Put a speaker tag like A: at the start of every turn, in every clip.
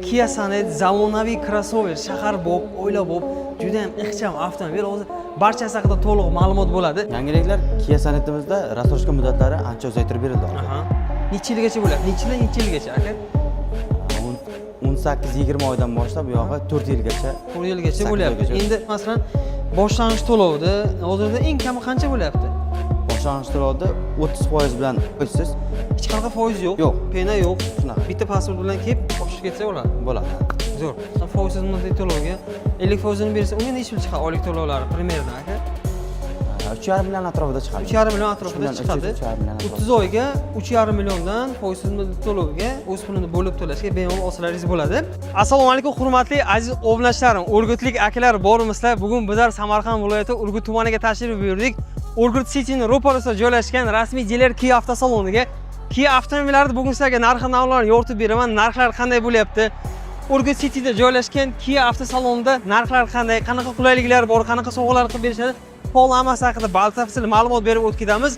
A: Kia Sonet zamonaviy crossover, shaharbop, oilabop, juda ham ixcham avtomobil. Hozir barchasi haqida to'liq ma'lumot bo'ladi.
B: Yangiliklar: Kia Sonetimizda рассрочка muddatlari ancha uzaytirib berildi hozir.
A: Necha yilgacha bo'ladi? Necha yildan necha yilgacha, aka?
B: 18-20 oydan boshlab bu yog'i 4 yilgacha.
A: 4 yilgacha
B: 8
A: bo'lyapti.
B: oygacha.
A: Endi, masalan, boshlang'ich to'lovda hozirda eng kami qancha bo'lyapti?
B: Boshlang'ich to'lovda 30% bilan qo'ysiz.
A: Hech qanaqa foiz yo'q.
B: Yo'q.
A: Pena yo'q.
B: Shunaqa.
A: Bitta pasport bilan kelib, olib ketsa bo'ladi.
B: Bo'ladi.
A: Zo'r. Foizsiz muddatli to'lovga 50 foizini bersa, unga necha pul chiqadi oylik to'lovlari примерно, aka?
B: 3,5 million atrofida chiqadi.
A: 3,5 million atrofida
B: 3 million,
A: chiqadi.
B: 3,5 million atrofida.
A: 30 oyga 3,5 milliondan foizsiz muddatli to'lovga o'z pulini bo'lib to'lashga bemalol olsalaringiz bo'ladi. Assalomu alaykum, hurmatli aziz obunachilarim, urgutlik akalar, bormisizlar? Bugun bizlar Samarqand viloyati Urgut tumaniga tashrif buyurdik. Urgut Cityni ro'parasida joylashgan rasmiy diler Kia avtosaloniga. Kia avtomobillarini bugun sizlarga narxi navlarini yoritib beraman. Narxlar qanday bo'lyapti? Urgut Cityda joylashgan Kia avtosalonida narxlar qanday, qanaqa qulayliklar bor, qanaqa sovg'alar qilib berishadi? Pol hammasi haqida batafsil ma'lumot berib o'tib ketamiz.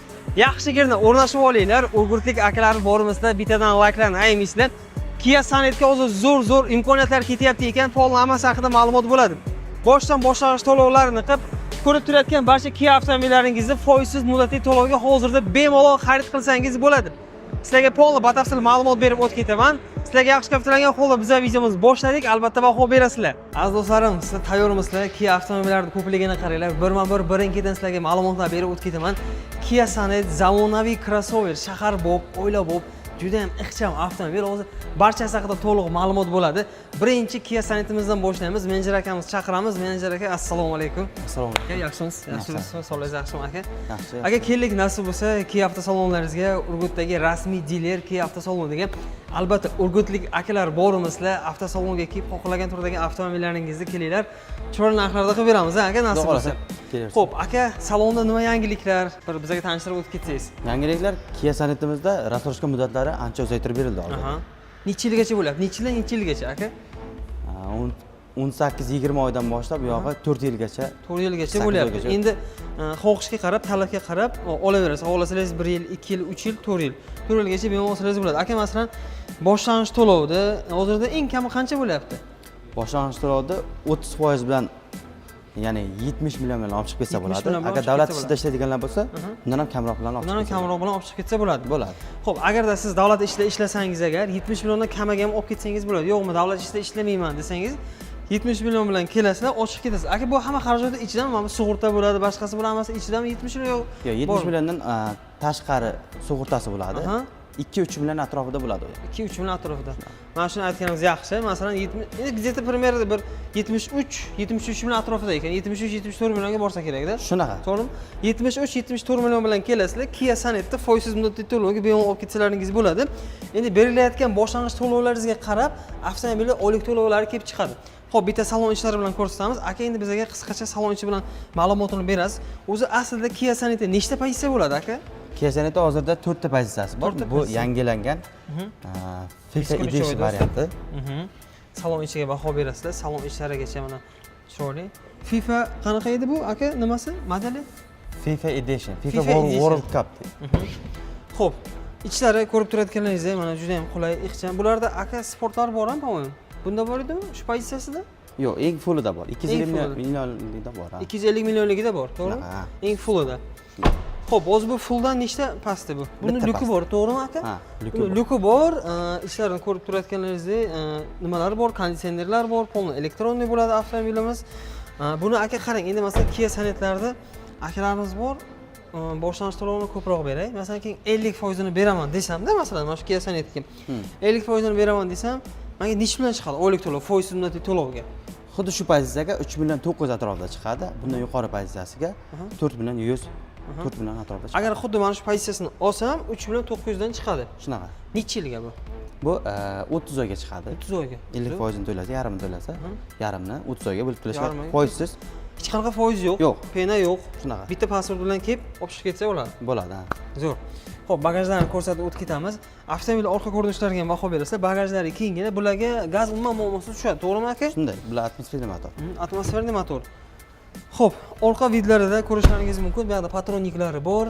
A: Yaxshigina o'rnashib olinglar. Urgutlik akalar, bormisizlar? Bittadan layklarni ayamaysizlar. Kia Sonetga hozir zo'r zo'r imkoniyatlar ketyapti ekan, pol hammasi haqida ma'lumot bo'ladi. Boshdan boshlang'ich to'lovlarni qilib, ko'rib turayotgan barcha Kia avtomobillaringizni foizsiz muddatli to'lovga hozirda bemalol xarid qilsangiz bo'ladi. Sizlarga полный batafsil ma'lumot berib o'tib ketaman. Sizlarga yaxshi kayf holda bizlar videomizni boshladik, albatta baho berasizlar. Aziz do'stlarim, sizlar tayyormisizlar? Kia avtomobillarini ko'pligini qaranglar. Birma-bir, birin-ketin sizlarga ma'lumotlar berib o'tib ketaman. Kia Sonet zamonaviy crossover, shaharbop, oilabop, juda ham ixcham avtomobil. Hozir barchasi haqida to'liq ma'lumot bo'ladi. Birinchi Kia Sonetimizdan boshlaymiz. Menejer akamizni chaqiramiz. Menejer aka, assalomu alaykum.
B: Assalomu
A: Aka,
B: alaykum.
A: yaxshimisiz? Yaxshimisiz? Sog'ligingiz yaxshimi, aka?
B: Yaxshi.
A: Aka, keldik, nasib bo'lsa, Kia avtosalonlaringizga, Urgutdagi rasmiy diler Kia avtosaloniga. Albatta, urgutlik akalar, bormisizlar? Avtosalonga kelib, xohlagan turdagi avtomobillaringizni kelinglar. Chiroyli narxlarda qilib beramiz, aka, nasib
B: Xudo
A: bo'lsa.
B: xohlasa, kelaversin.
A: Xo'p, aka, salonda nima yangiliklar? Bir bizga tanishtirib o'tib ketsangiz.
B: Yangiliklar: Kia Sonetimizda рассрочка muddatlari ancha uzaytirib berildi hozir.
A: Necha yilgacha bo'lyapti? Necha yildan necha yilgacha, aka?
B: 18-20 oydan boshlab bu yog'i 4 yilgacha.
A: 4 yilgacha
B: 8
A: bo'lyapti.
B: oygacha.
A: Endi xohishga qarab, talabga qarab olaverasiz. Xohlasangiz 1 yil, 2 yil, 3 yil, 4 yil. 4 yilgacha bemalol olsangiz bo'ladi. Aka, masalan, boshlang'ich to'lovda hozirda eng kami qancha bo'lyapti?
B: Boshlang'ich to'lovda 30% bilan, ya'ni 70 million bilan olib chiqib ketsa
A: 70
B: bo'ladi.
A: million bilan
B: Agar
A: olib chiqib
B: davlat
A: ketsa
B: ishida ishlaydiganlar bo'lsa, undan ham kamroq bilan olib
A: Undan ham
B: chiqib ketsa
A: kamroq bilan olib chiqib ketsa bo'ladi.
B: bo'ladi.
A: Xo'p, agarda siz davlat ishida ishlasangiz agar, 70 milliondan kamaga ham olib ketsangiz bo'ladi. Yo'qmi, davlat ishida ishlamayman desangiz, 70 million bilan kelasizlar, ochiq ketasiz. Aka, bu hamma xarajatni ichidami? Mana bu sug'urta bo'ladi, boshqasi bo'ladi, hammasi ichidami 70 million?
B: Yo'q, 70
A: Bormi?
B: milliondan tashqari sug'urtasi bo'ladi. 2-3 million atrofida bo'ladi u.
A: 2-3 million atrofida. Mana shuni aytganimiz yaxshi. Masalan, 70, endi где-то примерно bir 73, 73 million atrofida ekan. 73, 74 millionga borsa kerakda.
B: Shunaqa.
A: To'g'rimi? 73, 74 million bilan kelasizlar, Kia Sonetda foizsiz muddatli to'lovga bemalol olib ketsalaringiz bo'ladi. Endi berilayotgan boshlang'ich to'lovlaringizga qarab avtomobillar oylik to'lovlari kelib chiqadi. Xo'p, bitta salon ishlari bilan ko'rsatamiz. Aka, endi bizga qisqacha salon ichi bilan ma'lumotini berasiz. O'zi aslida Kia Sonetda nechta pozitsiya bo'ladi, aka?
B: Kia Sonetda hozirda to'rtta pozitsiyasi bor.
A: To'rtta
B: Bu
A: pozitsiya.
B: yangilangan FIFA
A: Ключевой
B: Edition
A: do'stlar.
B: Varianti.
A: Salon ichiga baho berasizlar. Salon ichlarigacha mana chiroyli. FIFA qanaqa edi bu, aka, nimasi? Modeli?
B: FIFA Edition, FIFA,
A: FIFA Edition.
B: World Cup.
A: Xo'p, ichlari ko'rib turayotganlaringizdek mana juda ham qulay, ixcham. Bularda, aka, sportlar bor ham, по-моему. Bunda bor edimi? Shu pozitsiyasida?
B: Yo'q, eng fullida bor. 250
A: Eng fullida.
B: millionlikda bor, ha.
A: 250 millionligida bor, to'g'rimi?
B: Shunaqa, ha.
A: Eng fullida. Xo'p, hozir bu fulldan nechta pasti bu? Buni
B: Bitta
A: lyuki
B: pasti.
A: Bor, to'g'rimi, aka?
B: Ha, lyuki
A: Buni
B: bor.
A: Lyuki bor, ichlarini ko'rib turayotganlaringizdek, nimalari bor, konditsionerlar bor, полный электронный bo'ladi avtomobilimiz. Buni, aka, qarang, endi masalan Kia Sonetlarda akalarimiz bor, boshlang'ich to'lovini ko'proq beray. Masalan, keyin 50 foizini beraman desamda, masalan, mana shu Kia Sonetga 50 foizini beraman desam, menga necha million chiqadi oylik to'lov, foizsiz muddatli to'lovga?
B: Xuddi shu pozitsiyaga 3 million 900 atrofida chiqadi. Bundan yuqori pozitsiyasiga 4 million 100, 4 million atrofida chiqadi.
A: Agar xuddi mana shu pozitsiyasini olsam, 3 million 900 dan chiqadi.
B: Shunaqa.
A: Necha yilga bu?
B: Bu 30 oyga chiqadi.
A: 30 oyga.
B: 50 foizini to'lasa, yarmini to'lasa, yarmini 30 oyga bo'lib to'lashadi.
A: Yarmiga.
B: Foizsiz.
A: Hech qanaqa foiz yo'q.
B: Yo'q.
A: Pena yo'q.
B: Shunaqa.
A: Bitta pasport bilan kelib olib chiqib ketsa bo'ladi.
B: Bo'ladi, ha.
A: Zo'r. Xo'p, bagajlarni ko'rsatib o'tib ketamiz. Avtomobil orqa ko'rinishlariga ham baho berasizlar. Bagajlari kenggina, bularga gaz umuman muammosiz tushadi, to'g'rimi, aka?
B: Shunday, bular атмосферный motor.
A: Атмосферный motor. Xo'p, orqa вид larida ko'rishlaringiz mumkin. Bu yoqda патронник lari bor,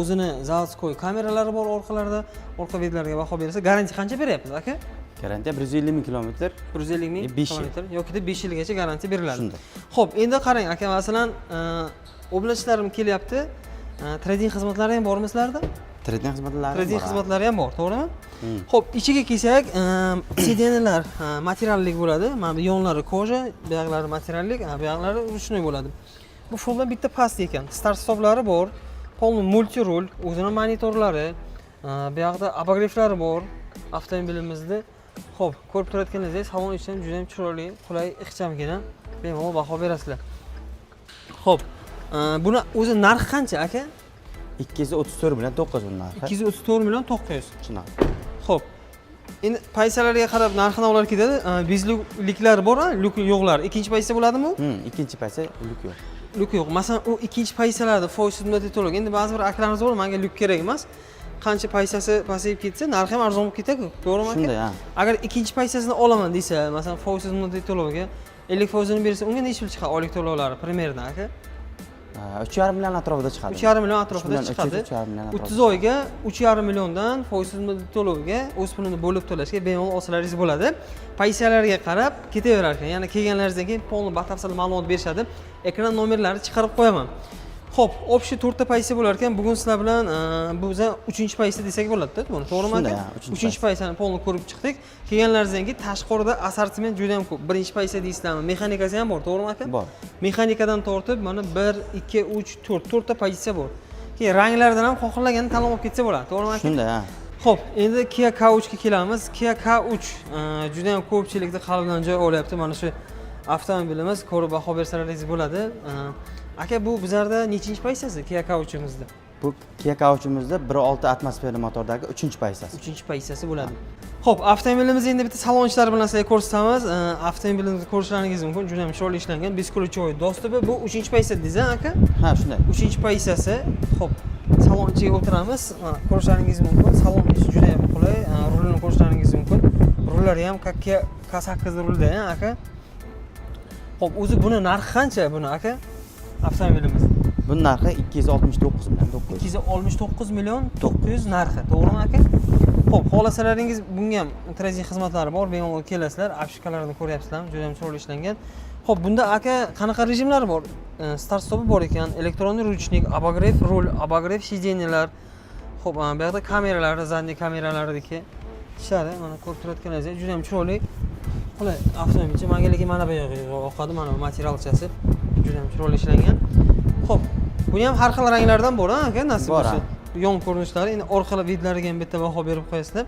A: o'zini заводской kameralari bor orqalarida. Orqa вид larga baho bersa, garantiya qancha beryapmiz, aka?
B: Garantiya 150 000 kilometr.
A: 150 000
B: 5 yil.
A: kilometr yokida 5 yilgacha garantiya beriladi.
B: Shunday.
A: Xo'p, endi qarang, aka, masalan, obunachilarim kelyapti. Trade-in xizmatlari ham bormi sizlarda?
B: Trade-in xizmatlari
A: Trade-in
B: bor, ha.
A: xizmatlari ham bor, to'g'rimi?
B: Hmm.
A: Xo'p, ichiga kelsak, сиденья lar materiallik bo'ladi. Mana bu yonlari кожа, bu yoqlari materiallik, bu yoqlari ручной bo'ladi. Bu foldan bitta past ekan. Start stoplari bor, полный мультируль, o'zini monitorlari, bu yoqda обогрев lari bor avtomobilimizda. Xo'p, ko'rib turayotganingizdek, salon ichi ham juda ham chiroyli, qulay, ixchamgina. Bemalol baho berasizlar. Xo'p, buni o'zi narxi qancha, aka?
B: 234 million 900 buni narxi.
A: 234 million 900.
B: Shunaqa.
A: Xo'p. Endi pozitsiyalarga qarab narxi-navlar ketadi. Без люк lar bor, lyuk yo'qlar. Ikkinchi pozitsiya bo'ladimi u?
B: Ikkinchi pozitsiya lyuk yo'q.
A: Lyuk yo'q. Masalan, u ikkinchi pozitsiyalarda foizsiz muddatli to'lov. Endi ba'zi bir akalarimiz bor, menga lyuk kerak emas. Qancha pozitsiyasi pasayib ketsa, narxi ham arzon bo'lib ketadi-ku. To'g'rimi, aka?
B: Shunday, ha.
A: Agar ikkinchi pozitsiyasini olaman desa, masalan, foizsiz muddatli to'lovga 50%ini bersa, unga necha pul chiqadi oylik to'lovlari примерно, aka?
B: 3,5 million atrofida chiqadi.
A: 3,5 million atrofida
B: 3 million
A: chiqadi.
B: 300, 3,5 million atrofida.
A: 30 oyga 3,5 milliondan foizsiz muddatli to'lovga o'z pulini bo'lib to'lashga bemalol olsalaringiz bo'ladi. Pozitsiyalarga qarab ketaverar ekan. Ya'ni kelganlaringizdan keyin полный batafsil ma'lumot berishadi. Ekran nomerlarini chiqarib qo'yaman. Xo'p, общий to'rtta pozitsiya bo'lar ekan. Bugun sizlar bilan bu biza uchinchi pozitsiya desak bo'ladi-da buni, to'g'rimi,
B: Shunday,
A: aka?
B: Ha, uchinchi.
A: Uchinchi pozitsiyani полный ko'rib chiqdik. Kelganlaringizdan keyin tashqarida assortiment juda ham ko'p. Birinchi pozitsiya deysizlarmi? Mexanikasi ham bor, to'g'rimi, aka?
B: Bor.
A: Mexanikadan tortib mana 1, 2, 3, 4, to'rtta pozitsiya bor. Keyin ranglaridan ham xohlaganini tanlab olib ketsa bo'ladi, to'g'rimi, aka?
B: Shunday, ha.
A: Xo'p, endi Kia K3 ga kelamiz. Kia K3 juda ham ko'pchilikni qalbidan joy olyapti mana shu avtomobilimiz. Ko'rib baho bersalaringiz bo'ladi. Aka, bu bizlarda nechinchi pozitsiyasi Kia K3imizda?
B: Bu Kia K3imizda 1.6 atmosfera motordagi uchinchi pozitsiyasi.
A: Uchinchi pozitsiyasi bo'ladi. Xo'p, avtomobilimizni endi bitta salon ichlari bilan sizlarga ko'rsatamiz. Avtomobilimizni ko'rishlaringiz mumkin, juda ham chiroyli ishlangan. Бесключевой доступ i. Bu uchinchi pozitsiya dedingiz, aka?
B: Ha, shunday.
A: Uchinchi pozitsiyasi. Xo'p, salon ichiga o'tiramiz. Mana, ko'rishlaringiz mumkin. Salon ichi juda ham qulay. Rulini ko'rishlaringiz mumkin. Rullari ham как Kia K8 rulda, aka. Xo'p, o'zi buni narxi qancha buni, aka? Avtomobilimiz.
B: Buni narxi 269 million 900.
A: 269 million 900 narxi, to'g'rimi, aka? Xo'p, xohlasalaringiz bunga ham trade-in xizmatlari bor, bemalol kelasizlar. Обшивка larini ko'ryapsizlarmi? Juda ham chiroyli ishlangan. Xo'p, bunda, aka, qanaqa rejimlari bor? Start stopi bor ekan, электронный ручник, обогрев rul, обогрев сиденья lar. Xo'p, bu yoqda kameralari, задний kameralaridagi ishlari, mana, ko'rib turayotganingizdek juda ham chiroyli. Qulay avtomobilcha. Menga lekin mana bu yog'i yoqadi, mana bu materialchasi juda ham chiroyli ishlangan. Xo'p, buni ham har xil ranglardan bor, ha, aka, nasib
B: Bor,
A: bo'lsa.
B: Ha.
A: Yon ko'rinishlari, endi orqali вид lariga ham bitta baho berib qo'yasizlar.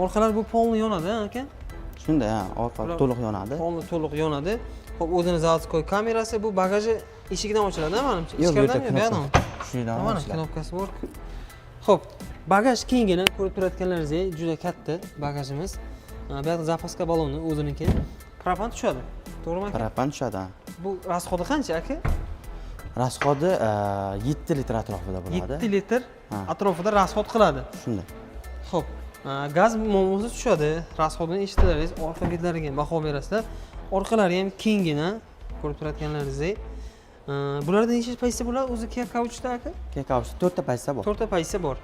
A: Orqalar bu полный yonadi, ha, aka?
B: Shunday, ha, orqa to'liq yonadi.
A: Полный to'liq yonadi. Xo'p, o'zini заводской kamerasi, bu bagaji eshigidan ochiladi, manimcha.
B: Yo'q, bu yerda
A: Ichkaridanmi, bu yoqdanmi?
B: knopka. Shu yerdan
A: Mana
B: ochiladi.
A: knopkasi bor. Xo'p, bagaj kengina, ko'rib turayotganlaringizdek juda katta bagajimiz. Bu yoqda запаска baloni o'ziniki. Propan tushadi. To'g'rimi, aka?
B: Propan tushadi, ha.
A: Bu расход i qancha, aka?
B: Расход i 7 litr atrofida bo'ladi.
A: 7 litr
B: Ha.
A: atrofida расход qiladi.
B: Shunday.
A: Xo'p, gaz muammosi tushadi. Расход ini eshitdilaringiz, orqa вид lariga ham baho berasizlar. Orqalari ham kenggina, ko'rib turayotganlaringizdek. Bularda necha pozitsiya bo'ladi o'zi Kia K3da, aka?
B: Kia K3 to'rtta pozitsiya bor.
A: To'rtta pozitsiya bor.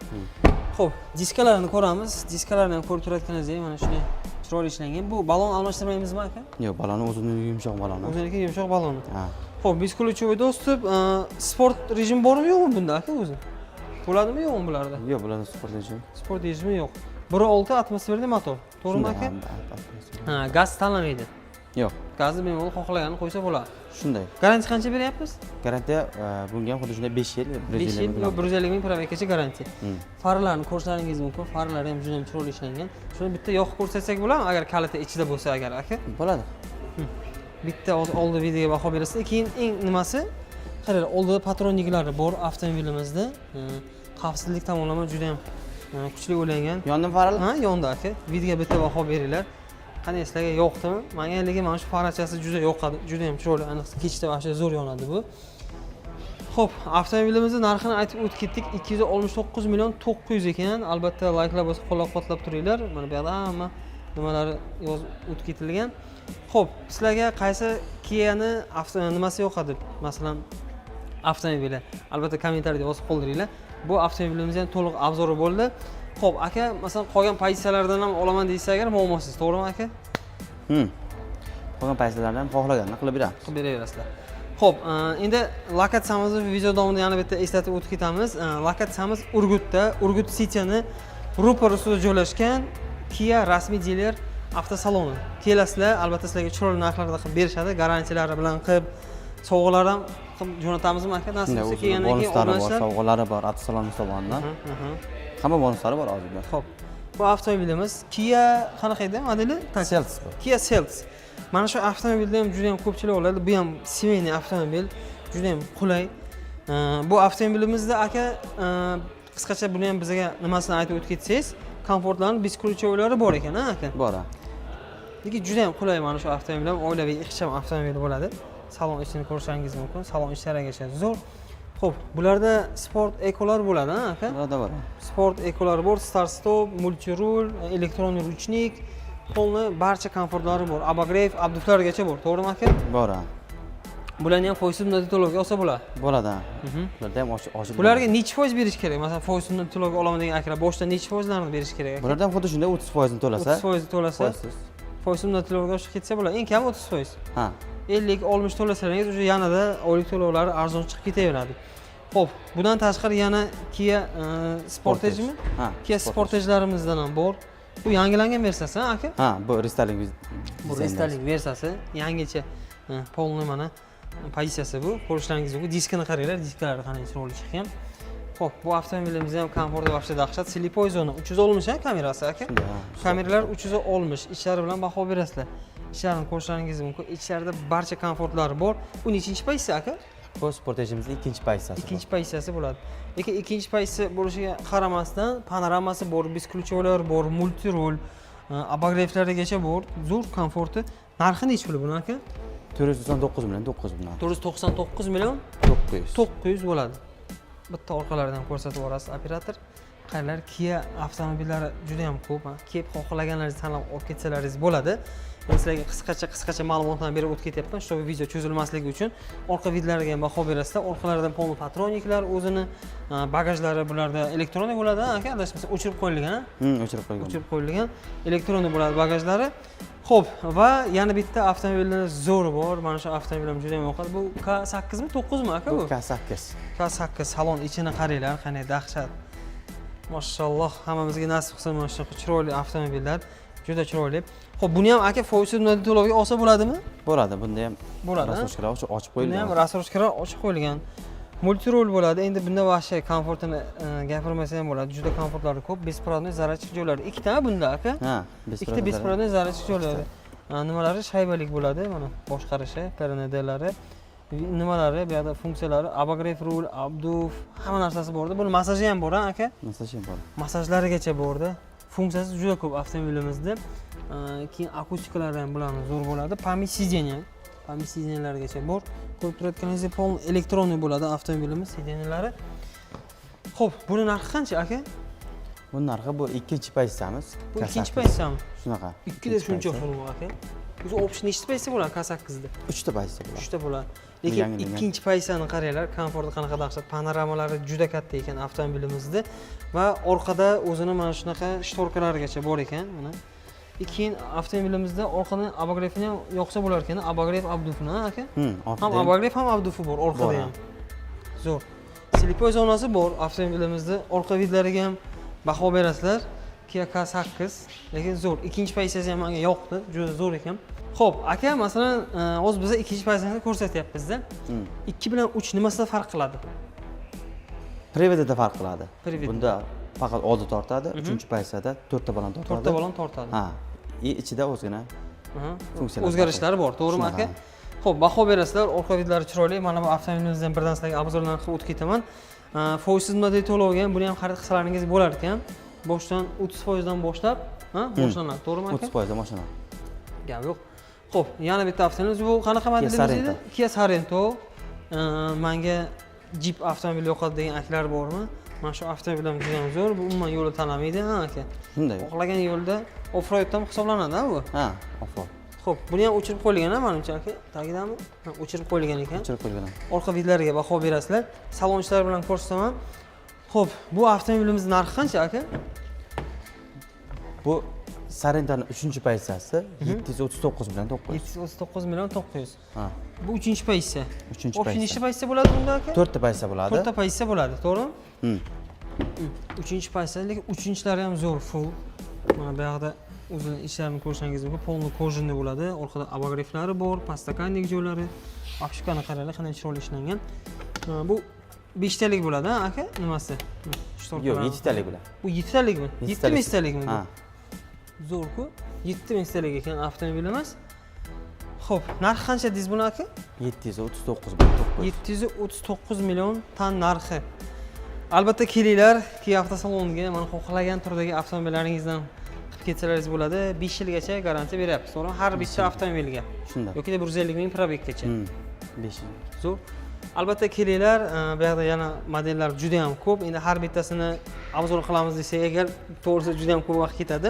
A: Xo'p, diskalarini ko'ramiz. Diskalarni ham ko'rib turayotganingizdek, mana shunday chiroyli ishlangan. Bu balon almashtirmaymizmi, aka?
B: Yo'q, baloni o'zini yumshoq baloni.
A: O'ziniki yumshoq baloni.
B: Ha.
A: Xo'p, бесключевой доступ, sport rejimi bormi, yo'qmi bunda, aka, o'zi? Bo'ladimi, yo'qmi bularda?
B: Yo'q, bularda sport rejimi.
A: Sport rejimi yo'q. 1.6 atmosferada motor. To'g'rimi,
B: Shunday,
A: aka?
B: Ha.
A: Ha, gaz tanlamaydi.
B: Yo'q,
A: Gazni bemalol xohlaganini qo'ysa bo'ladi.
B: Shunday.
A: Garantiya qancha beryapmiz?
B: Garantiya bunga ham xuddi shunday 5 yil,
A: 5 yil yo 150 ming пробег gacha garantiya. Faralarni ko'rishlaringiz mumkin. Faralari ham juda ham chiroyli ishlangan. Shuni bitta yoqib ko'rsatsak bo'ladimi, agar kaliti ichida bo'lsa agar, aka?
B: Bo'ladi.
A: Bitta hozir oldi вид iga baho berasiz. Keyin eng nimasi? Qaranglar, oldida патронник lari bor avtomobilimizda. Xavfsizlik tomonlama juda ham kuchli o'ylangan.
B: Yondimi faralar?
A: Ha, yondi, aka. Вид ga bitta baho beringlar. Qanday, sizlarga yoqdimi? Menga lekin mana shu farachasi juda yoqadi. Juda ham chiroyli, ayniqsa kechda вообще zo'r yonadi bu. Xo'p, avtomobilimizni narxini aytib o'tib ketdik. 269 million 900 ekan. Albatta layklar bosib qo'llab-quvvatlab turinglar. Mana bu yoqda hamma nimalari yozib o'tib ketilgan. Xo'p, sizlarga qaysi Kia'ni nimasi yoqadi? Masalan, avtomobili. Albatta kommentariyada yozib qoldiringlar. Bu avtomobilimiz ham to'liq обзор i bo'ldi. Xo'p. Ho'p, aka, masalan, qolgan pozitsiyalardan ham olaman deysiz agar, muammosiz, to'g'rimi, aka?
B: Qolgan pozitsiyalarni ham xohlaganini qilib beramiz.
A: Qilib beraverasizlar. Ho'p, endi lokatsiyamizni video davomida yana bitta eslatib o'tib ketamiz. Lokatsiyamiz Urgutda, Urgut Cityni rupor ustida joylashgan Kia rasmiy diler avtosaloni. Kelasizlar, albatta sizlarga chiroyli narxlarda qilib berishadi, garantiyalari bilan qilib, sovg'alar ham qilib jo'natamizmi, aka, nasib
B: Shunday,
A: bo'lsa
B: o'zini
A: kelgandan keyin
B: bonuslari bor,
A: obunachilar?
B: Sovg'alari bor avtosalon tomonidan. Hamma bonuslari bor hozir.
A: Ho'p, bu avtomobilimiz Kia qanaqa edi modeli? Так.
B: Seltos bu.
A: Kia Seltos. Mana shu avtomobilda ham juda ham ko'pchilik oladi. Bu ham семейный avtomobil, juda ham qulay. Bu avtomobilimizda, aka, qisqacha buni ham bizga nimasini aytib o'tib ketsangiz, komfortlarni бесключевой lari bor ekan, a, aka?
B: Bor, ha.
A: Lekin juda ham qulay mana shu avtomobil ham, oilaviy ixcham avtomobil bo'ladi. Salon ichini ko'rishingiz mumkin. Salon ichlarigacha zo'r. Xo'p, bularda sport ekolar bo'ladi, a, aka?
B: Bularda bor, ha.
A: Sport ekolar bor, start stop, мультируль, электронный ручник, полный barcha komfortlari bor. Обогрев, обдув largacha bor, to'g'rimi, aka?
B: Bor, ha.
A: Bularni ham foizsiz muddatli to'lovga olsa bo'ladi.
B: Bo'ladi, ha. Bularda ham oshib
A: Bularga nechi foiz berish kerak? Masalan, foizsiz muddatli to'lovga olaman degan akalar boshida nechi foizlarni berish kerak, aka?
B: Bularda ham xuddi shunday 30 foizini to'lasa,
A: 30% to'lasa,
B: foizsiz.
A: Foizsiz muddatli to'lovga oshib ketsa bo'ladi. Eng kami 30%.
B: Ha.
A: 50, 60 to'lasalaringiz, уже yanada oylik to'lovlari arzon chiqib ketaveradi. Xo'p, bundan tashqari yana Kia Sportage'mi?
B: Ha.
A: Kia Sportage'larimizdan ham bor. Bu yangilangan versiyasi, ha, aka?
B: Ha, bu рестайлинг.
A: Bu рестайлинг versiyasi, yangicha, полный mana pozitsiyasi bu. Ko'rishlaringiz mumkin. Diskini qaranglar, diskalari qanday chiroyli chiqqan. Xo'p, bu avtomobilimizda ham komforti вообще dahshat. Слепой zona 360, ha, kamerasi, aka?
B: Shunday, ha.
A: Kameralar 360, ichlari bilan baho berasizlar. Ichlarini ko'rishlaringiz mumkin. Ichlarida barcha komfortlari bor. Bu nechinchi pozitsiya, aka?
B: Bu Sportage'imizning ikkinchi pozitsiyasi.
A: Ikkinchi pozitsiyasi bo'ladi. Lekin ikkinchi pozitsiya bo'lishiga qaramasdan, panoramasi bor, бесключевой lar bor, мультируль, обогрев larigacha bor. Zo'r komforti. Narxi nechi pul buni, aka?
B: 499 million 900 bundan.
A: 499 million
B: 900.
A: 900 bo'ladi. Bitta orqalaridan ko'rsatib yuborasiz, operator. Qaranglar, Kia avtomobillari juda ham ko'p, ha. Kelib xohlaganlaringizni tanlab olib ketsalaringiz bo'ladi. Men sizlarga qisqacha qisqacha ma'lumotlarni berib o'tib ketyapman, чтобы video cho'zilmasligi uchun. Orqa вид lariga ham baho berasizlar. Orqalaridan полный парктроник lar o'zini, bagajlari bularda электронный bo'ladi, ha, aka, adashmasam o'chirib qo'yilgan, ha?
B: O'chirib qo'ygan.
A: O'chirib qo'yilgan, электронный bo'ladi bagajlari. Xo'p, va yana bitta avtomobilni zo'ri bor. Mana shu avtomobil ham juda ham yoqadi. Bu K8 mi, 9 mi, aka
B: Bu
A: bu?
B: K8.
A: K8. Salon ichini qaranglar, qanday dahshat. Mashalloh, hammamizga nasib qilsin mana shunaqa chiroyli avtomobillar. Juda chiroyli. Xo'p, buni ham, aka, foizsiz muddatli to'lovga olsa bo'ladimi?
B: Bo'ladi, bunda ham
A: Bo'ladi, ha?
B: рассрочка lar ochib
A: Buni
B: qo'yilgan.
A: ham рассрочка lar ochib qo'yilgan. Мультируль bo'ladi. Endi bunda вообще komfortini gapirmasa ham bo'ladi. Juda komfortlari ko'p. Беспроводной зарядчик joylari ikkita bunda, aka?
B: Ha,
A: Ikkita беспроводной зарядчик joylari. Nimalari shaybalik bo'ladi, mana boshqarishi, PRNDlari, nimalari, bu yoqda funksiyalari, обогрев rul, обдув, hamma narsasi borda. Buni massaji ham bor, ha, aka?
B: Massaj ham bor.
A: Massajlarigacha borda. Funksiyasi juda ko'p avtomobilimizda. Keyin akustikalari ham bularni zo'r bo'ladi. Память сиденья, память сиденья largacha bor. Ko'rib turayotganingizdek, полный электронный bo'ladi avtomobilimiz сиденья lari. Xo'p, buni narxi qancha, aka?
B: Bu narxi, bu ikkinchi pozitsiyamiz.
A: Bu ikkinchi
B: K8.
A: pozitsiyami?
B: Shunaqa.
A: Ikkida
B: Ikkinchi
A: shuncha
B: pozitsiya.
A: pul bu, aka. O'zi общий nechta pozitsiya bo'ladi K8da?
B: Uchta pozitsiya bo'ladi.
A: Uchta bo'ladi. Lekin
B: Yangilangan.
A: ikkinchi pozitsiyani qaranglar, komforti qanaqa dahshat, panoramalari juda katta ekan avtomobilimizda va orqada o'zini mana shunaqa шторка larigacha bor ekan, mana. Keyin avtomobilimizda orqadan обогрев ni ham yoqsa bo'lar ekan, обогрев, обдув ni, aka?
B: Orqada
A: Ham
B: ham
A: обогрев, ham обдув i bor orqada
B: Bor,
A: ham. Zo'r. Слепой zonasi bor avtomobilimizda. Orqa вид lariga ham baho berasizlar. Kia K8, lekin zo'r. Ikkinchi pozitsiyasi ham menga yoqdi, juda zo'r ekan. Xo'p, aka, masalan, hozir biz ikkinchi pozitsiyani ko'rsatyapmiz-da. 2 bilan 3 nimasida farq qiladi?
B: Привод ida farq qiladi.
A: Привод.
B: Bunda faqat oldi tortadi, uchinchi pozitsiyada to'rtta balon tortadi.
A: To'rtta balon tortadi.
B: Ha. И ichida ozgina funksiyalar
A: O'zgarishlari bor, to'g'rimi,
B: Shunaqa.
A: aka? Xo'p, baho berasizlar, orqa вид lari chiroyli. Mana bu avtomobilimizdan birdan sizlarga обзор larni qilib o'tib ketaman. Foizsiz muddatli to'lovga ham buni ham xarid qilsalaringiz bo'lar ekan. Boshdan 30% dan boshlab, ha, boshlanadi, to'g'rimi, aka?
B: 30% dan boshlanadi.
A: Gap yo'q. Xo'p, yana bitta avtomobilimiz, bu qanaqa modelimiz edi?
B: Sorento.
A: Kia Sorento. Manga Jeep avtomobili yoqadi degan akalar bormi? Mana shu avtomobil ham juda ham zo'r. Bu umuman yo'lni tanlamaydi, ha, aka?
B: Shunday.
A: Xohlagan yo'lda off-road ham hisoblanadi, ha, bu?
B: Ha, off-road.
A: Xo'p, buni ham o'chirib qo'yilgan, ha, manimcha, aka? Tagidami? Ha, o'chirib qo'yilgan ekan.
B: O'chirib qo'yilgan.
A: Orqa вид lariga baho berasizlar. Salon ichlari bilan ko'rsataman. Xo'p, bu avtomobilimizning narxi qancha, aka?
B: Bu Sorentoni uchinchi pozitsiyasi, 739 million 900.
A: 739 million 900.
B: Ha.
A: Bu uchinchi pozitsiya.
B: Uchinchi
A: Общий
B: pozitsiya.
A: Nechta pozitsiya bo'ladi bunda, aka?
B: To'rtta pozitsiya bo'ladi.
A: To'rtta pozitsiya bo'ladi, to'g'rimi?
B: Hmm.
A: Uchinchi pozitsiya, lekin uchinchilari ham zo'r, full. Mana bu yoqda o'zini ishlarini ko'rishingiz mumkin. Полный кожаный bo'ladi. Orqada обогрев lari bor, подстаканник joylari. Обшивка ni qaranglar, qanday chiroyli ishlangan. Ha, bu beshtalik bo'ladi, ha, aka? Nimasi? Шторка lari.
B: Yo'q, yettitalik bular.
A: Bu yettitalikmi? Yetti
B: Yettitalik.
A: места likmi bu?
B: Ha.
A: Zo'r-ku. Yetti места lik ekan avtomobil emas. Xo'p, narxi qancha dedingiz buni, aka?
B: 739 million 900.
A: 739 million tan narxi. Albatta kelinglar Kia avtosaloniga, mana xohlagan turdagi avtomobillaringizdan qilib ketsalaringiz bo'ladi. 5 yilgacha garantiya beryapmiz, to'g'rimi? Har bitta avtomobilga.
B: Shunday.
A: Yoki 150 ming пробег gacha.
B: 5 yil.
A: Zo'r. Albatta kelinglar, bu yoqda yana modellar juda ham ko'p. Endi har bittasini обзор qilamiz desak agar, to'g'risi, juda ham ko'p vaqt ketadi.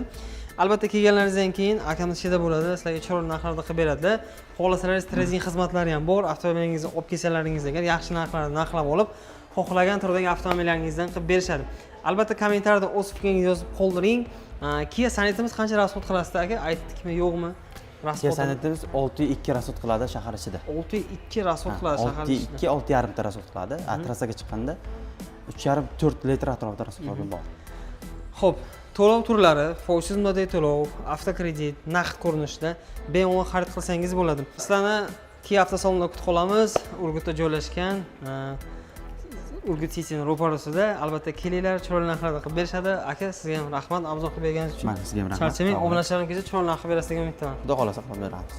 A: Albatta kelganlaringizdan keyin akamiz ichida bo'ladi, sizlarga chiroyli narxlarda qilib beradilar. Xohlasalaringiz, трейд-ин xizmatlari ham bor. Avtomobilingizni olib kelsalaringiz agar, yaxshi narxlarda narxlab olib, xohlagan turdagi avtomobillaringizdan qilib berishadi. Albatta kommentariyada o'z fikringizni yozib qoldiring. Kia Sonetimiz qancha расход qilasizda, aka? Aytdikmi, yo'qmi?
B: Kia Sonetimiz 6,2 расход qiladi shahar ichida.
A: 6,2 расход qiladi shahar
B: olti
A: ichida.
B: Ikki, olti yarimta расход qiladi. A trassaga chiqqanda 3,5-4 litr atrofida расход bor.
A: Xo'p, to'lov turlari: foizsiz muddatli to'lov, avtokredit, naqd ko'rinishida bemalol xarid qilsangiz bo'ladi. Sizlarni Kia avtosalonida kutib qolamiz. Urgutda joylashgan, Urgut Cityni ro'parasida. Albatta kelinglar, chiroyli narxlarda qilib berishadi. Aka, sizga ham rahmat obzor qilib berganingiz uchun.
B: Mana, sizga ham rahmat.
A: Charchamang,
B: Sog' bo'ling.
A: Obunachilarim kelsa, chiroyli narx qilib berasiz degan umiddaman.
B: Xudo xohlasa, qilib beramiz.